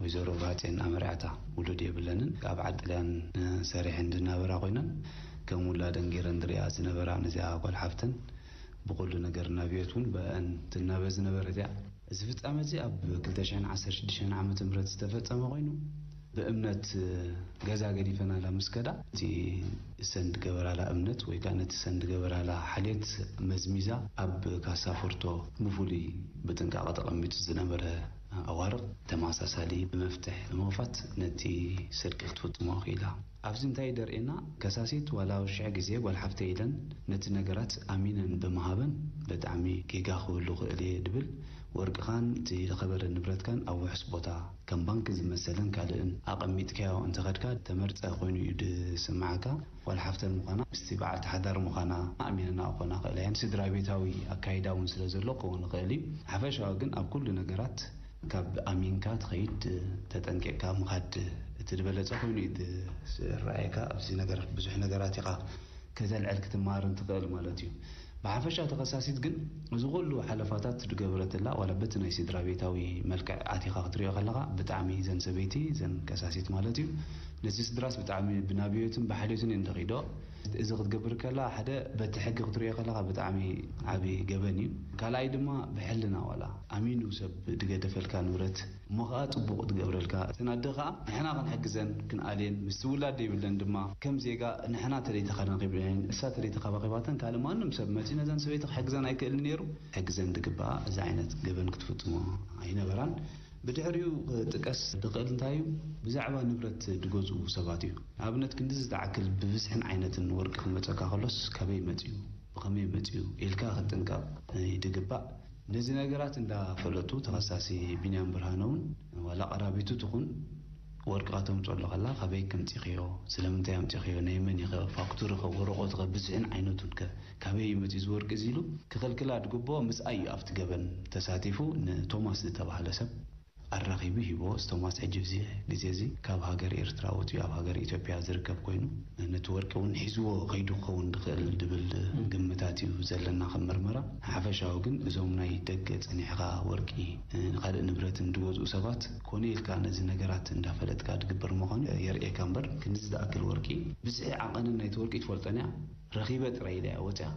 ወይዘሮ ብራጼን ኣመሪዓታ። ውሉድ የብለንን። ኣብ ዓዲ ጥልያን ሰሪሐን ዝናበራ ኮይነን፣ ከም ውላደን ገይረን ዝሪኣ ዝነበራ ነዚኣ ጓል ሓፍተን፣ ብኹሉ ነገር እናብየት እውን ብአን ትናበ ዝነበረት እያ። እዚ ፍጻመ እዚ ኣብ ክልተ ሽሕን ዓሰርተ ሽዱሽተን ዓመተ ምህረት ዝተፈጸመ ኮይኑ፣ ብእምነት ገዛ ገዲፈናላ ምስ ከዳ፣ እቲ ሰንድ ገበራላ እምነት ወይ ከዓ ነቲ ሰንድ ገበራላ ሓልየት መዝሚዛ፣ ኣብ ካሳ ፎርቶ ብፍሉይ ብጥንቃቐ ተቐሚጡ ዝነበረ ኣዋርቕ ተመሳሳሊ ብመፍትሕ ብምኽፋት ነቲ ስርቂ ክትፍጽሞ ክኢላ። ኣብዚ እንታይ ደርእየና? ከሳሲት ዋላ ሽሕ ግዜ ጓል ሓፍተይ ኢለን ነቲ ነገራት ኣሚነን ብምሃበን፣ ብጣዕሚ ጌጋ ክህሉ ክእል እየ ድብል፣ ወርቅኻን እቲ ዝኸበረ ንብረትካን ኣብ ውሑስ ቦታ ከም ባንክ ዝመሰለን ካልእን ኣቐሚጥካዮ እንተኸድካ ተመርጸ ኮይኑ እዩ ዝስምዓካ። ጓል ሓፍተን ምዃና ምስቲ በዓልቲ ሓዳር ምዃና ኣሚነና ክኾና ክእላ እየን። ስድራ ቤታዊ ኣካይዳ እውን ስለ ዘሎ ክኸውን ይኽእል እዩ። ሓፈሻዊ ግን ኣብ ኩሉ ነገራት ካብ ኣሚንካ ትኸይድ፣ ተጠንቂቕካ ምኻድ እቲ ዝበለጸ ኮይኑ እዩ ዝረኣየካ። ኣብዚ ነገር ብዙሕ ነገራት ኢኻ ከተልዕል ክትመሃርን ትኽእል ማለት እዩ። ብሓፈሻ ተኸሳሲት ግን እዚ ኩሉ ሓለፋታት ዝገበረትላ፣ ዋላ በቲ ናይ ስድራ ቤታዊ መልክዕ ኣቲኻ ክትሪኦ ከለኻ፣ ብጣዕሚ ዘን ሰበይቲ፣ ዘን ከሳሲት ማለት እዩ፣ ነዚ ስድራስ ብጣዕሚ ብናብዮትን ብሓልዮትን እየን ተኺዶ። እዚ ክትገብር ከላ ሓደ በቲ ሕጊ ክትሪኦ ከለኻ ብጣዕሚ ዓቢ ገበን እዩ። ካልኣይ ድማ ብሕልና ዋላ ኣሚኑ ሰብ ድገደፈልካ ንብረት እሞ ኸዓ ጽቡቕ ትገብረልካ። እተን ኣደ ኸዓ ንሕና ክንሕግዘን ክንኣልየን ምስቲ ውላድ ደይብለን ድማ ከም ዜጋ ንሕና ተለይተኸናኺብለን እሳ ተለይተኸባኺባተን ካልእ ማንም ሰብ መጺኡ ነዘን ሰበይቲ ክሕግዘን ኣይክእልን ነይሩ። ሕግዘን ድግባኣ እዚ ዓይነት ገበን ክትፍጽሞ ኣይነበራን። ብድሕሪኡ ክጥቀስ ዝኽእል እንታይ እዩ? ብዛዕባ ንብረት ድገዝኡ ሰባት እዩ። ንኣብነት ክንድዚ ዝኣክል ብብዝሕን ዓይነትን ወርቂ ክመጸካ ከሎስ ካበይ መጺኡ? ብኸመይ መጺኡ? ኢልካ ክትጥንቀቕ ይድግባእ። ነዚ ነገራት እንዳፈለጡ ተኸሳሲ ቢንያም ብርሃነ እውን ዋላ ቀራቢቱ ትኹን ወርቂ ከተምፅኦ ኣለኸላ ካበይ ከምፂኽዮ? ስለምንታይ ኣምፂኽዮ? ናይ መን ኢኸ? ፋክቱሪ ኸ? ወረቐቱ ኸ? ብዝሕን ዓይነቱን ከ? ካበይ እዩ መፂኡ እዚ ወርቂ እዚ ኢሉ ክኽልክላ ድግብኦ ምስኣይ እዩ ኣብቲ ገበን ተሳቲፉ ንቶማስ ዝተባህለ ሰብ ኣራኺቡ ሂቦ። ቶማስ ሕጂ ኣብዚ ግዜ እዚ ካብ ሃገር ኤርትራ ወጺኡ ኣብ ሃገር ኢትዮጵያ ዝርከብ ኮይኑ ነቲ ወርቂ እውን ሒዝዎ ከይዱ ክኸውን ድኽእል ድብል ግምታት እዩ ዘለና ከም ምርመራ። ሓፈሻዊ ግን እዞም ናይ ደገ ጸኒሕኻ ወርቂ ንኻልእ ንብረትን ድገዝኡ ሰባት ኮነ ኢልካ ነዚ ነገራት እንዳፈለጥካ ድግበር ምዃኑ የርእየካ እምበር ክንዲ ዝኣክል ወርቂ ብዝሒ ዓቐንን ናይቲ ወርቂ ትፈልጦን እያ። ረኺበ ጥራይ ኢለ እያ ወጽያ።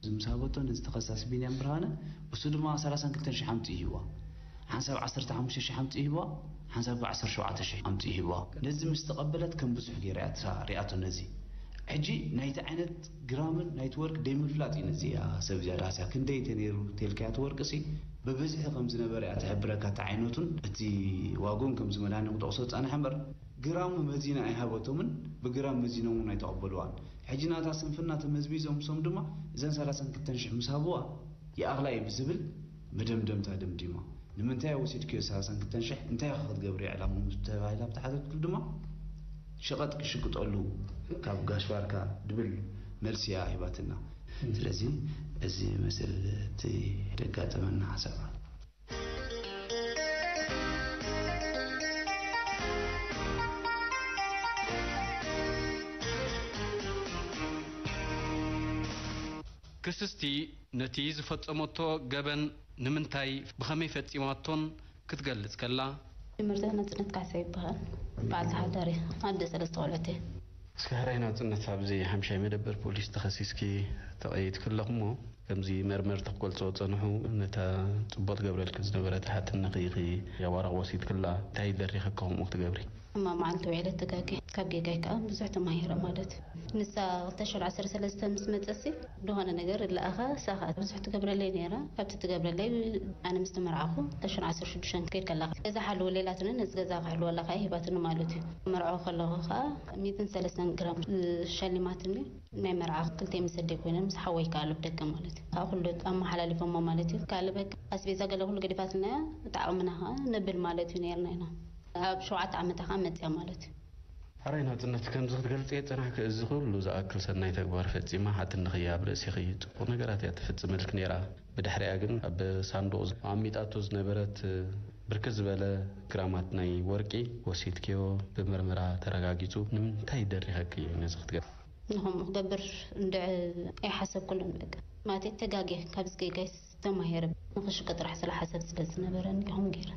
እዚ ምስ ሃበቶ ነዚ ተኸሳሲ ቢንያም ብርሃነ እሱ ድማ ሰላሳን ክልተን ሽሕ ኣምጺኡ ሂብዋ። ሓንሳብ ዓሰርተ ሓሙሽተ ሽሕ ኣምጺኡ ሂብዋ። ሓንሳብ ዓሰርተ ሸውዓተ ሽሕ ኣምጺኡ ሂብዋ። ነዚ ምስ ተቐበለት ከም ብዙሕ ገይራ እያ ትሳ- ሪኣቶ ነዚ። ሕጂ ናይቲ ዓይነት ግራምን ናይቲ ወርቂ ደይምፍላጥ እዩ ነዚ እያ ሰብ እዚኣ ዳስያ ክንደይ እንተ ነይሩ ተልካያ እቲ ወርቂ ሲ ብብዝሒ ከም ዝነበረ እያ ትሕብረካ እቲ ዓይነቱን እቲ ዋግኡን ከም ዝመድሃኒ ክጠቕሶ ዝጸንሐ እምበር ግራሙ መዚና ኣይሃበቶምን ብግራም መዚኖም እውን ኣይተቐበልዋን። ሕጂ ናታ ስንፍና ተመዝቢዞም ንሶም ድማ እዘን ሰላሳን ክልተን ሽሕ ምስ ሃብዋ ይኣኽላ እዩ ብዝብል መደምደምታ ደምዲማ። ንምንታይ ወሲድክዮ ሰላሳን ክልተን ሽሕ እንታይ ኢኻ ክትገብርዮ ዕላምኡ ምስ ተባሂላ ብተሓተትኩሉ ድማ ሸቐጥ ክሽቅጠሉ ካብ ጋሽ ባርካ ድብል መልሲ እያ ሂባትና። ስለዚ እዚ መስል እቲ ደጋጠመና ሓሳብ ክስስቲ ነቲ ዝፈጸመቶ ገበን ንምንታይ ብኸመይ ፈጺማቶን ክትገልጽ ከላ። መምህርት ናጽነት ካሕሳ ይበሃል። በዓልቲ ሓዳር እየ። ኣደ ሰለስተ ቆልዑት እየ። እስከ ሕራይ ናጽነት ኣብዚ ሓምሻይ መደበር ፖሊስ ተኸሲስኪ ተቐይድኪ ኣለኹ እሞ ከምዚ መርመርቲ ክገልጽዎ ዝጸንሑ ነታ ጽቡቕ ትገብረልኪ ዝነበረት ሓትንኺ ኢኺ ኣዋርቕ ወሲድክላ እንታይ ደሪኸኪ ከምኡ ክትገብሪ? እማ መዓልቲ ውዒለ ተጋግየ ካብ ጌጋይ ከኣ ብዙሕ ተማሂረ ማለት እዩ። ንሳ ክልተ ሽሕን ዓሰርተ ሰለስተን ምስ መጸሲ ዝኾነ ነገር እለኣኻ ሳኻ ብዙሕ ትገብረለይ ነይራ። ካብቲ ትገብረለይ ኣነ ምስ ተመርዓኹ ክልተ ሽሕን ዓሰርተ ሽዱሽተን ክትከይድ ከላ ገዛ ሓልወለይ ኢላትኒ ነዚ ገዛ ክሕልወላ ከኣ ሂባትኒ ማለት እዩ። መርዓኹ ከለኹ ከኣ ሚእትን ሰለስተን ግራም ሸሊማትኒ። ናይ መርዓ ክልተ ምስ ኣደይ ኮይነን ምስ ሓወይ ከኣ ኣብ ደገ ማለት እዩ። ከኣ ኩሉ ኣመሓላሊፎሞ ማለት እዩ። ካልእ በቃ ኣስቤዛ ገለ ኩሉ ገዲፋትልና እያ። እቲ ዓቕምና ከኣ ነብል ማለት እዩ ነይርና ኢና። ኣብ ሸውዓተ ዓመታ ከኣ መጽያ ማለት እዩ። ሕራይ ናጽነት ከምዚ ክትገልጽ እየ ዝጸናሕኪ፣ እዚ ኩሉ ዝኣክል ሰናይ ተግባር ፈጺማ ሓትንኺ እያ ኣብ ርእሲኺ ጽቡቕ ነገራት እያ ትፍጽመልኪ ነይራ። ብድሕሪኣ ግን ኣብ ሳንዱቕ ኣሚጣቶ ዝነበረት ብርክት ዝበለ ግራማት ናይ ወርቂ ወሲድክዮ ብምርመራ ተረጋጊጹ። ንምንታይ ደሪኸኪ እዩ ነዚ ክትገብሪ? ንኸምኡ ክገብር እንድዒ ኣይሓሰብኩሉን በቃ። ማለተይ ተጋግየ ካብዚ ጌጋይ ተማሂረ ንኽሽቀ ጥራሕ ስለ ሓሳብ ስለ ዝነበረኒ ከምኡ ገይረ።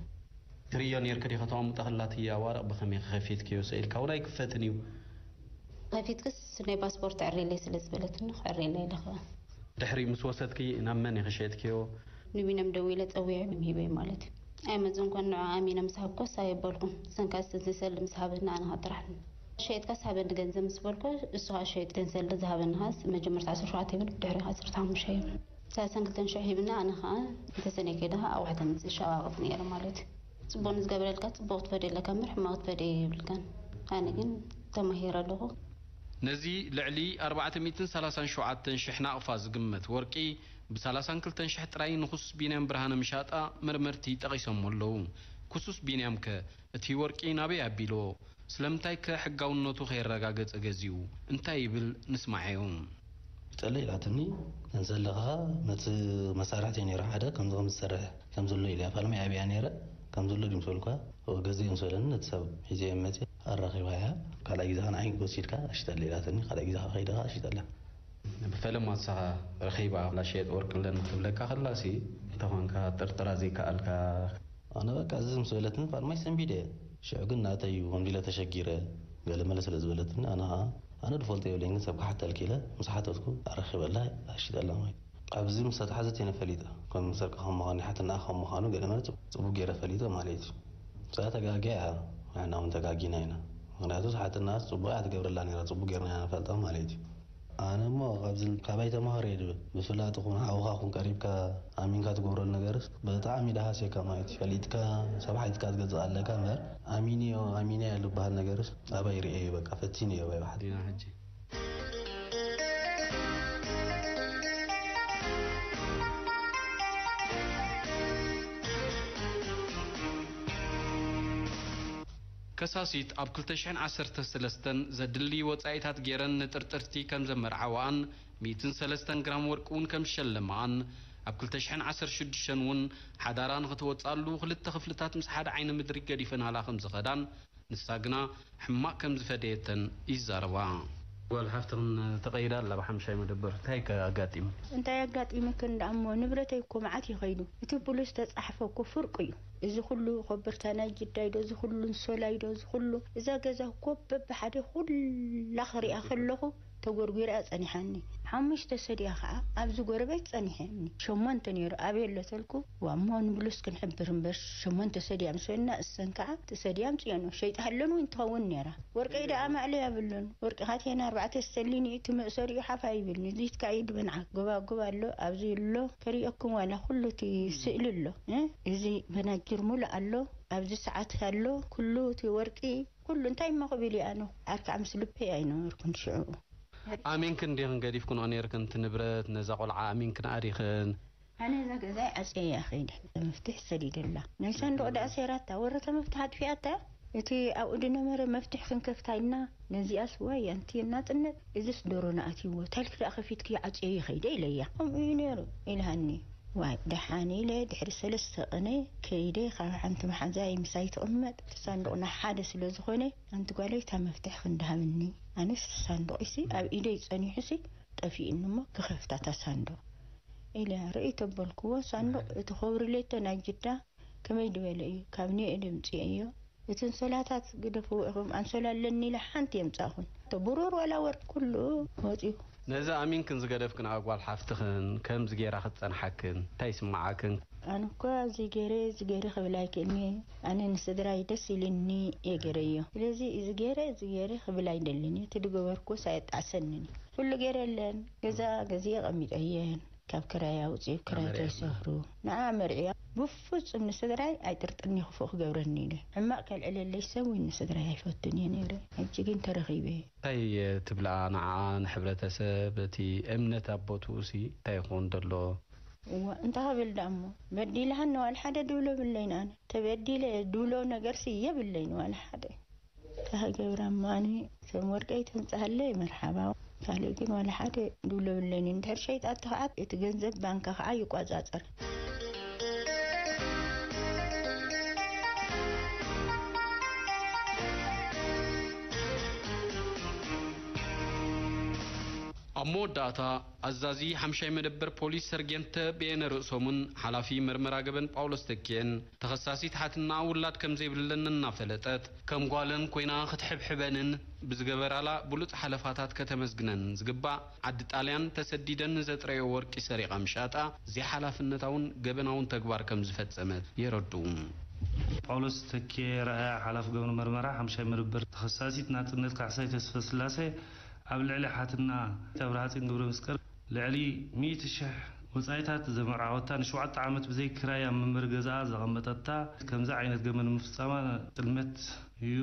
ትርእዮ ኔርኪ ዲኺ ተቐምጠ ከላ እቲ ኣዋርቕ ብኸመይ ከፊትክዮ ስኢልካ እውን ኣይክፈትን እዩ። ከፊትክስ ናይ ፓስፖርት ኣዕርየለይ ስለ ዝበለትኒ ከዕርየላ ኢለ ከዓ። ድሕሪኡ ምስ ወሰድኪ ናብ መን ኢኺ ሸጥክዮ? ንቢንያም ደዊለ ፀዊዐ ሂበ ማለት እዩ። ኣይመፅን ኮን ንዑ ኣሚነ ምስ ሃብኮስ ኣየበልኩን። ሰንካስ ተንሰል ምስ ሃበኒ ኣነ ከዓ ጥራሕ ሸየጥካስ ሃበኒ ገንዘብ ምስ በልኮ እሱ ከዓ ሸየጡ ተንሰል ዝሃበኒ ከዓ መጀመርታ ዓሰርተ ሸውዓተ ይብል ብድሕሪ ዓሰርተ ሓሙሽተ ይብል። ሰላሳን ክልተን ሽሕ ሂብና ኣነ ከዓ እንተሰነይ ከይደ ከዓ ኣቑሑት ኣምፅእ ሸቓቕጥ ነይረ ማለት እዩ። ፅቡቕ ንዝገበረልካ ፅቡቕ ትፈድዮ ኣለካ እምበር ሕማቕ ትፈድዮ የብልካን። ኣነ ግን ተማሂረ ኣለኹ። ነዚ ልዕሊ ኣርባዕተ ሚእትን ሰላሳን ሸውዓተን ሽሕ ናቕፋ ዝግመት ወርቂ ብ ሰላሳን ክልተን ሽሕ ጥራይ ንክሱስ ቢንያም ብርሃነ ምሻጣ መርመርቲ ጠቒሶሞ ኣለዉ። ክሱስ ቢንያምከ እቲ ወርቂ ናበይ ኣቢልዎ? ስለምንታይ ከ ሕጋውነቱ ከየረጋገጸ ገዚኡ? እንታይ ይብል ንስማዓዮ። ጠለ ኢላትኒ። ነንሰለ ከኣ ነቲ መሳርሕቲ ነይሩ ሓደ ከምዚ ከም ዝሰርሕ ከም ዘሎ ኢልያ ፋልመይ ኣብያ ነይረ ከም ዘሎ ድምሰልኳ ገዘ ይምሰለኒ ነቲ ሰብ ሒዘ መፅእ ኣራኺባ እያ ካልኣይ ግዜ ከ ንዓይ ወሲድካ ሽጠለ ኢላትኒ ካልኣይ ግዜ ከ ከይደ ከኣ ሽጠላ። ብፈለማ ንስኻ ረኺባ ላሸየጥ ወርቂ ኣለኒ ክትብለካ ከላሲ እንተኾንካ ጥርጥራ ዘይከኣልካ ኣነ በቃ እዚ ምስ በለትኒ ፋልማይ ሰንቢደ እየ። ሽዑ ግን ናተይ እዩ ከምዚ ኢለ ተሸጊረ ገለ መለ ስለ ዝበለትኒ፣ ኣነ ኸዓ ኣነ ድፈልጦ የብለይን፣ ግን ሰብ ክሓተልኪ ኢለ ምስ ሓተትኩ ኣረኪበላ፣ ኣሽጠላ ማለት እዩ። ኣብዚ ምስ ተታሕዘት እየ ፈሊጠ። ከም ሰርቂ ከም ምዃኑ፣ ሓትናኣ ከም ምዃኑ ገለ መለ ጽቡቅ ገይረ ፈሊጠ ማለት እዩ። እዛ ተጋግያ እያ፣ ንሕና እውን ተጋጊና ኢና። ምኽንያቱ ሓትናኣ ጽቡቅ እያ ትገብረላ ነይራ፣ ጽቡቅ ገይርና ኢና ንፈልጣ ማለት እዩ። ኣነ እሞ ካብዚ ካባይ ተማሃር እየ ድብል። ብፍላጥ ኹን ሓውኻ ኹን ቀሪብካ ኣሚንካ ትገብረሉ ነገርስ ብጣዕሚ ደሃስየካ ማለት እዩ። ፈሊጥካ ሰብ ሓቲትካ ትገዝእ ኣለካ እምበር ኣሚንዮ ኣሚንያ ዝበሃል ነገርስ ኣባይ ርእየዮ በቃ ፈቲነዮ ባይ ብሓደ። ዲና ሕጂ ከሳሲት ኣብ ክልተ ሽሕን ዓሰርተ ሰለስተን ዘድሊ ወጻኢታት ገይረን ንጥርጥርቲ ከም ዘመርዓዋኣን ሚእትን ሰለስተን ግራም ወርቂ እውን ከም ዝሸለማኣን ኣብ ክልተ ሽሕን ዓሰርተ ሽዱሽተን እውን ሓዳራ ንኽትወጽኣሉ ክልተ ክፍልታት ምስ ሓደ ዓይኒ ምድሪ ገዲፈናላ ከም ዝኸዳን ንሳ ግና ሕማቕ ከም ዝፈደየተን ይዛረባ። ጓል ሓፍትኽን ተቐይዳ ኣላ ብሓምሻይ መደበር። እንታይ ከ ኣጋጢሙ? እንታይ ኣጋጢምክን ደኣ እሞ፣ ንብረተይ እኮ መዓት እዩ ኸይዱ። እቲ ፖሊስ ተጻሕፈ እኮ ፍርቁ እዩ። እዚ ኩሉ ኮበርታ ናይ ጅዳይ ዶ፣ እዚ ኩሉ እንሶላይ ዶ፣ እዚ ኩሉ፣ እዛ ገዛ እኮ በብሓደ ኩላ ክሪኣ ከለኹ ተጎርጒራ እያ ጸኒሓኒ። ሓሙሽተ ሰድያ ኸዓ ኣብዚ ጎረቤት ጸኒሐኒ። ሸሞንተ ነይሩ። ኣበይ ኣሎ ተልኩ? ዋሞ ንብሉስ ክንሕብር እምበር ሸሞንተ ሰድያ ምስ በልና እሰን ከዓ እቲ ሰድያ ኣምጽኦን ሸይጠሃለን እውን ትኸውን ነይራ። ወርቀይ ደኣ ማዕለ የብሉን። ወርቂ ካቴና ኣርባዕተ ስተሊን እዩ፣ እቲ መእሰሪኡ ሓፍ ኣይብልን። እዚ ትካ እዩ ድበንዓ። ጎባጉብ ኣሎ፣ ኣብዚ ኣሎ። ከርእየኩም ዋላ ኩሉ እቲ ስእሊ ኣሎ። እ? እዚ በናጅር ሙሉእ ኣሎ። ኣብዚ ሰዓት ኣሎ። ኩሉ እቲ ወርቂ ኩሉ እንታይ እሞ ክብል እየ ኣነ? ዓርኪ ምስ ልበይ ኣይነበርኩን ሽዑ። ኣሚንክን ዲኽን ገዲፍክንኦ ነይርክን እቲ ንብረት፣ ነዛ ቆልዓ ኣሚንክን ኣዲኽን? ኣነ እዛ ገዛይ ዓጽየ እያ ከይደ። መፍትሕ ሰዲደላ። ናይ ሳንዱቕ ደኣ ሰይራታ፣ ወረተ መፍትሕ ኣጥፊኣታ። እቲ ኣብኡ ድነበረ መፍትሕ ክንከፍታ ኢልና፣ ነዚኣስ ዋይ ኣንቲ ናጽነት፣ እዝስ ዶሮና ኣትይዎ፣ ታልክ ደኣ ከፊትኪ ዓጽየ ይኸይደ ኢለያ። ከምኡ እዩ ነይሩ ኢልሃኒ። ዋይ ደሓን ኢለ ድሕሪ ሰለስተ ቅነ ከይደ ካብ ሓንቲ መሓዛይ ምሳይ ትቕመጥ። እቲ ሳንዱቕ ናይ ሓደ ስለ ዝኾነ፣ ኣንቲ ጓለይ እታ መፍትሕ ክንድሃብኒ። ኣነስ ሳንዱቕ ኢሲ ኣብ ኢደይ ጸኒሑሲ ጠፊእኒ እሞ ክኸፍታ እታ ሳንዱቕ ኢለ ርእይ ተበልክዎ። ሳንዱቕ እቲ ኸብሪ ሌቶ ናይ ጅዳ ከመይ ዝበለ እዩ? ካብ ኒኤ ድምጺ እዮ። እቲ ኣንሶላታት ግደፍዎ ኢኹም። ኣንሶላ ኣለኒ ኢለ ሓንቲ የምጻእኹን። ተብሩር ዋላ ወርቂ ኩሉ ወጺኡ። ነዚ ኣሚንክን ዝገደፍክን ኣጓል ሓፍትኽን ከምዚ ጌራ ክትጸንሓክን እንታይ ይስምዓክን? ኣነ እኮ እዚ ገይረ፣ እዚ ገይረ ክብል ኣይክእልኒ። ኣነ ንስድራይ ደስ ኢልኒ እየ ገይረዮ። ስለዚ እዚ ገይረ፣ እዚ ገይረ ክብል ኣይደልን እየ። እቲ ዝገበርኩስ ኣየጣዕሰንን እዩ። ኩሉ ገይረ የለን። ገዛ ገዚአ ቀሚጠየን። ካብ ክራይ ኣውፅኡ ክራይ ኣመርዕያ። ከይሰህሩ ንዓ መርዕያ። ብፍፁም ንስድራይ ኣይጥርጥርኒ ክፉእ ክገብረኒ ኢለ። ሕማቕ ከልዕለለይ ሰብ እውን ንስድራይ ኣይፈቱን እየ ነይረ። ሕጂ ግን ተረኺበ። እንታይ ትብላ ንዓ ንሕብረተሰብ? እቲ እምነት ኣብ ቦትኡ ሲ እንታይ ይኸውን ዘሎ? እዋ እንታይ ክብል ደኣ እሞ፣ በዲልሃኒ ዋላ ሓደ ድብሎ ብለይን ኣነ። ተበዲለ ድብሎ ነገርሲ የብለይን ዋላ ሓደ። እታ ገብራ እማኒ ከም ወርቀይ ተምጽኣለይ መርሓባ። ካልእ ግን ዋላ ሓደ ድብሎ ብለይን። እንድሕር ሸይጣ እትኸዓት እቲ ገንዘብ ባንካ ከዓ ይቋጻጸር። ኣብ መወዳእታ ኣዛዚ ሓምሻይ መደበር ፖሊስ ሰርጌንተ ብየነ ርእሶምን ሓላፊ መርመራ ገበን ጳውሎስ ተኪኤን ተኸሳሲት ሓትና ውላድ ከም ዘይብለን እናፈለጠት ከም ጓለን ኮይና ክትሕብሕበንን ብዝገበራላ ብሉጽ ሓለፋታት ከተመስግነን ዝግባእ ዓዲ ጣልያን ተሰዲደን ንዘጥረዮ ወርቂ ሰሪቓ ምሻጣ ዘይሓላፍነታውን ገበናውን ተግባር ከም ዝፈጸመት የረድኡ። ጳውሎስ ተኪኤ ረኣያ ሓላፊ ገበን መርመራ ሓምሻይ መደበር ተኸሳሲት ናጽነት ካሕሳይ ተስፈስላሴ ኣብ ልዕሊ ሓትና ኣብርሃ ጽዮን ገብረ መስቀል ልዕሊ ሚእቲ ሽሕ ወጻኢታት ዘመርዓወታ ንሸውዓተ ዓመት ብዘይ ክራይ ኣብ መንበሪ ገዛኣ ዘቐመጠታ ከምዚ ዓይነት ገመል ምፍጻማ ጥልመት እዩ።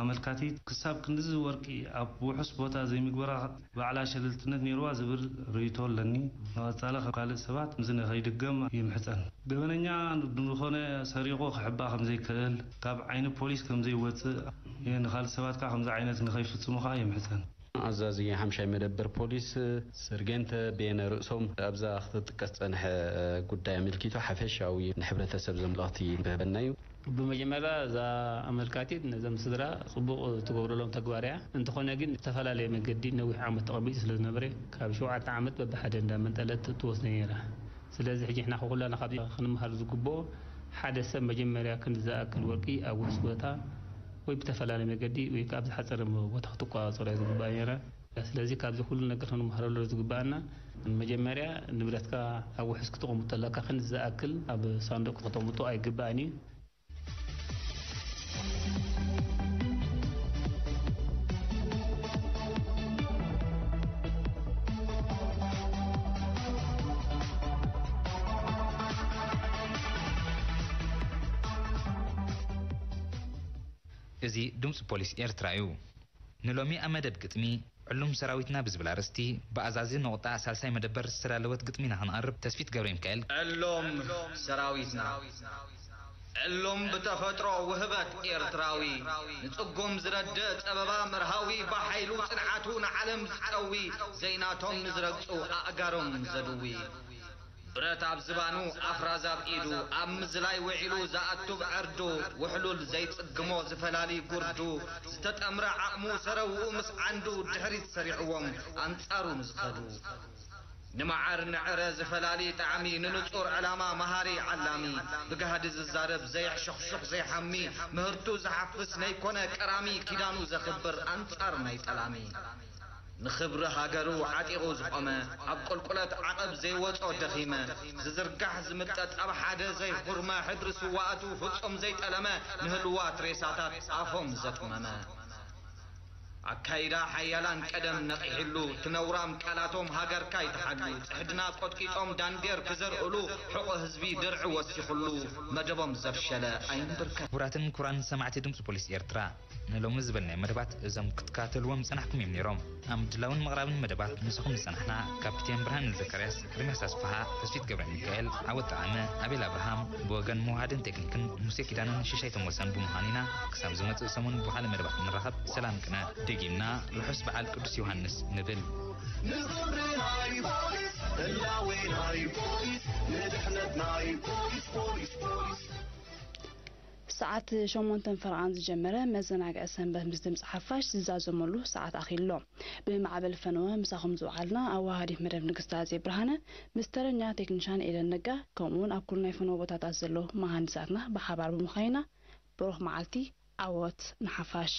ኣመልካቲት ክሳብ ክንድዚ ወርቂ ኣብ ውሑስ ቦታ ዘይምግባራ ባዕላ ሸለልትነት ነይርዋ ዝብል ርእይቶ ኣለኒ። ንቐጻሊ ካብ ካልእ ሰባት ከምዚ ንኸይድገም ይምሕጸን። ገበነኛ ንዝኾነ ሰሪቑ ክሕባእ ከምዘይክእል፣ ካብ ዓይኒ ፖሊስ ከምዘይወጽእ፣ ንኻልእ ሰባት ከኣ ከምዚ ዓይነት ንኸይፍጽሙ ከኣ ይምሕጸን። ኣዛዚ ሓምሻይ መደበር ፖሊስ ሰርጌንተ ቤነ ርእሶም ኣብዛ ክትጥቀስ ጸንሐ ጉዳይ ኣመልኪቱ ሓፈሻዊ ንሕብረተሰብ ዘምልእኽቲ ክህበና እዩ። ብመጀመርያ እዛ ኣመልካቲት ነዞም ስድራ ጽቡቕ ትገብረሎም ተግባር እያ። እንተኾነ ግን ዝተፈላለየ መገዲ ነዊሕ ዓመት ተቐሚጡ ስለ ዝነበረ ካብ ሸውዓተ ዓመት በብሓደ እንዳመንጠለት ትወስዶ ነይራ። ስለዚ ሕጂ ንሕና ኩላና ካብ ክንመሃር ዝግብኦ ሓደ ሰብ መጀመርያ ክንዲ ዝኣክል ወርቂ ኣብ ውሑስ ቦታ ወይ ብተፈላለየ መገዲ ወይ ከዓ ኣብ ዝሓፀረ ቦታ ክትቆፃፀሮ እያ ዝግባእ ነይራ። ስለዚ ካብዚ ኩሉ ነገር ክንመሃረሉ ዝግባኣና፣ መጀመርያ ንብረትካ ኣብ ውሑስ ክተቐምጦ ኣለካ። ክንዲ ዝኣክል ኣብ ሳንዱቕ ክተቐምጦ ኣይግባእን እዩ። እዚ ድምፂ ፖሊስ ኤርትራ እዩ። ንሎሚ ኣብ መደብ ግጥሚ፣ ዕሉም ሰራዊትና ብዝብል ኣርእስቲ፣ ብኣዛዚ ነቑጣ ሳልሳይ መደበር ዝተዳለወት ግጥሚ ኢና ክንቐርብ። ተስፊት ገብረሚካኤል። ዕሎም ሰራዊትና። ዕሎም ብተፈጥሮ ውህበት ኤርትራዊ፣ ንጽጉም ዝረድእ ጸበባ መርሃዊ፣ ብሓይሉ ጽንዓቱ ንዓለም ዝጠዊ፣ ዘይናቶም ንዝረግጹ ኣእጋሮም ዘድዊ። ብረት ኣብ ዝባኑ፣ ኣፍራዝ ኣብ ኢዱ፣ ኣብ ምዝላይ ውዒሉ ዝኣቱ ብዕርዱ፣ ውሕሉል ዘይጽግሞ ዝፈላሊ ጉርዱ፣ ዝተጠምረ ዓቕሙ ሰረውኡ ምስ ዓንዱ፣ ድሕሪት ሰሪዕዎም ኣንጻሩ ንዝኸዱ። ንመዓር ንዕረ ዝፈላሊ ጣዕሚ፣ ንንጹር ዕላማ መሃሪ ዓላሚ፣ ብጋህዲ ዝዛረብ ዘየሕሸኽሹኽ ዘይሓሚ፣ ምህርቱ ዝሓፍስ ነይኮነ ቀራሚ፣ ኪዳኑ ዘኽብር ኣንጻር ናይ ጠላሚ። ንኽብሪ ሃገሩ ዓጢቑ ዝቖመ፣ ኣብ ቁልቁለት ዓቐብ ዘይወጾ ደኺመ፣ ዝዝርጋሕ ዝምጠጥ ኣብ ሓደ ዘይኹርመ፣ ሕድሪ ስዋእቱ ፍጹም ዘይጠለመ፣ ንህልዋት ሬሳታት ኣፎም ዘጥመመ። ኣካይዳ ሓያላን ቀደም ነቒሕሉ፣ ትነውራም ቃላቶም ሃገርካ ይትሓሉ፣ ጽሕድና ቆጥቂጦም ዳንዴር ክዘርእሉ፣ ሕቖ ህዝቢ ድርዒ ወሲኹሉ፣ መደቦም ዘፍሸለ ኣይንብርከ። ክቡራትን ክቡራን ሰማዕቲ ድምፂ ፖሊስ ኤርትራ፣ ንሎሚ ዝበልናዮ መደባት እዞም ክትከታተልዎም ዝጸናሕኩም እዮም ነይሮም። ኣብ ምድላውን ምቕራብን መደባት ምሳኹም ዝጸናሕና ካፒቴን ብርሃነ ዘካርያስ፣ ኤርምያስ ኣስፍሃ፣ ተስፊት ገብረ ሚካኤል፣ ዓወት ጠዓመ፣ ኣቤል ኣብርሃም፣ ብወገን ምውሃድን ቴክኒክን ሙሴ ኪዳነን ሽሻይ ተሞሰን ብምዃን ኢና። ክሳብ ዝመጽእ ሰሙን ብኻልእ መደባት ንራኸብ። ሰላም ቅነ። ደጊምና ርሑስ በዓል ቅዱስ ዮሃንስ ንብል። ንኽብሪ ናይ ፖሊስ፣ ህላዌ ናይ ፖሊስ፣ ንድሕነት ናይ ፖሊስ፣ ፖሊስ፣ ፖሊስ። ሰዓት ሸሞንተን ፈረቓን ዝጀመረ መዘናግዒ ሰንበት ምስ ድምፂ ሓፋሽ ዝዛዘመሉ ሰዓት ኣኺሉ ኣሎ። ብማዕበል ፈነወ ምሳኹም ዝወዓልና ኣወሃዲት መደብ ንግስቲ ኣዜብ ብርሃነ ምስ ተረኛ ቴክኒሻን ኤደን ነጋ፣ ከምኡውን ኣብ ኩሉ ናይ ፈነወ ቦታታት ዘለዉ መሃንድሳትና ብሓባር ብምዃን ኢና። ብሩኽ መዓልቲ፣ ዓወት ንሓፋሽ።